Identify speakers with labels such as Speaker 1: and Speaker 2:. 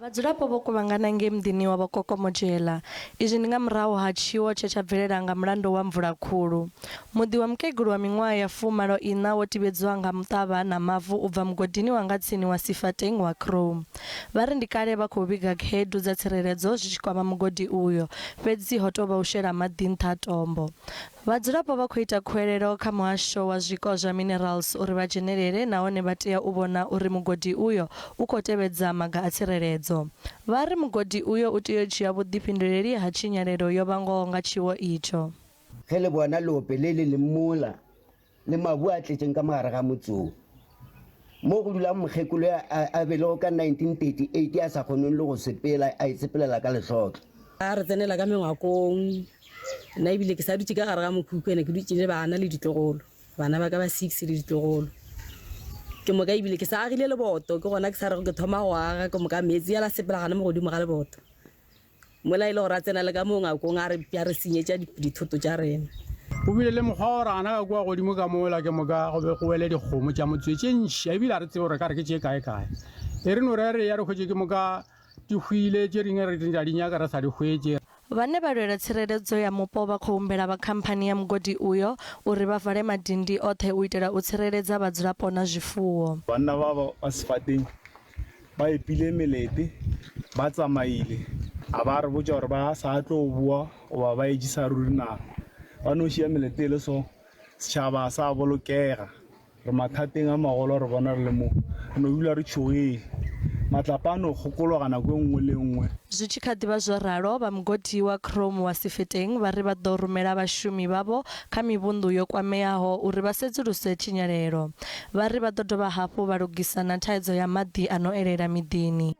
Speaker 1: Vhadzulapo vho kuvhangana ngei muḓini wa Vho Kokomodzhela. Izwi ndi nga murahu ha tshiwo tshe tsha bvelela nga mulandu wa mvula khulu. Muḓi wa mukegulu wa miṅwaha ya fumalo iṋa wo tevhedzwa nga muṱavha na mavu u bva mugodini wa nga tsini wa Sifateng wa Chrome. Vha ri ndi kale vha khou vhiga khaedu dza tsireledzo zwi tshi kwama mugodi uyo, fhedzi ho tou vha u shela maḓi nṱha ha tombo. Vhadzulapo vha khou ita khuwelelo kha muhasho wa zwiko zwa minerals uri vha dzhenelele nahone vha tea u vhona uri mugodi uyo u khou tevhedza maga a tsireledzo. Vha ri mugodi uyo u tea u dzhia vhuḓifhinduleli ha tshinyalelo yo vhangwaho nga tshiwo itsho.
Speaker 2: Ge le bona leope le le leng mola, le mabu a tletšeng ka mo gare ga motse wo, mo go dulago mokgekolo yo a belegwego ka 1938 a sa kgoneng le go sepela, a itshepelela ka lehlotlo.
Speaker 3: A re tsenela ka mengwakong, nna ebile ke sa dutše ka gare ga mokhukhu ene ke dutše le bana le ditlogolo, bana ba ka ba six le ditlogolo. Ke moka ebile ke sa agile leboto, ke gona ke sa rego ke thoma go aga, ke moka meetse a la sepela gana mo godimo ga leboto. Mola e le gore a tsena le ka moo ngakong a re a re senyetša dithoto tša rena.
Speaker 4: Go bile le mokgwa wa gore gana ka kua godimo ka mola ke moka go be go wele dikgomo tša motse tše ntši, ebile ga re tsebe gore ka re ke tše kae-kae. E re no re re ya re hwetše ke moka di hwile, tše dingwe re ra di nyaka re sa di hwetše.
Speaker 1: Vhane vha lwela tsireledzo ya mupo vha khou humbela vha khamphani ya mugodi uyo uri vha vale madindi oṱhe u itela u tsireledza vhadzulapo na zwifuwo.
Speaker 5: Banna ba ba Sefateng Ba epile melete, ba tsamaile, a ba re botša gore ba sa tlo boa goba ba etšisa ruri na. Ba no šia melete e le so, setšhaba sa bolokega. Re mathateng a magolo re bona re le mo, re no dula re tšhogile. Matlapa a no kgokologa nako e nngwe le e nngwe.
Speaker 1: Zwi tshi kha ḓi vha zwo ralo, vha mugodi wa Chrome wa Sifeteng vha ri vha ḓo rumela vhashumi vhavho kha mivhunḓu yo kwameaho uri vha sedzuluse tshinyalelo. Vha ri vha ḓo dovha hafhu vha lugisa na thaidzo ya maḓi a no elela miḓini.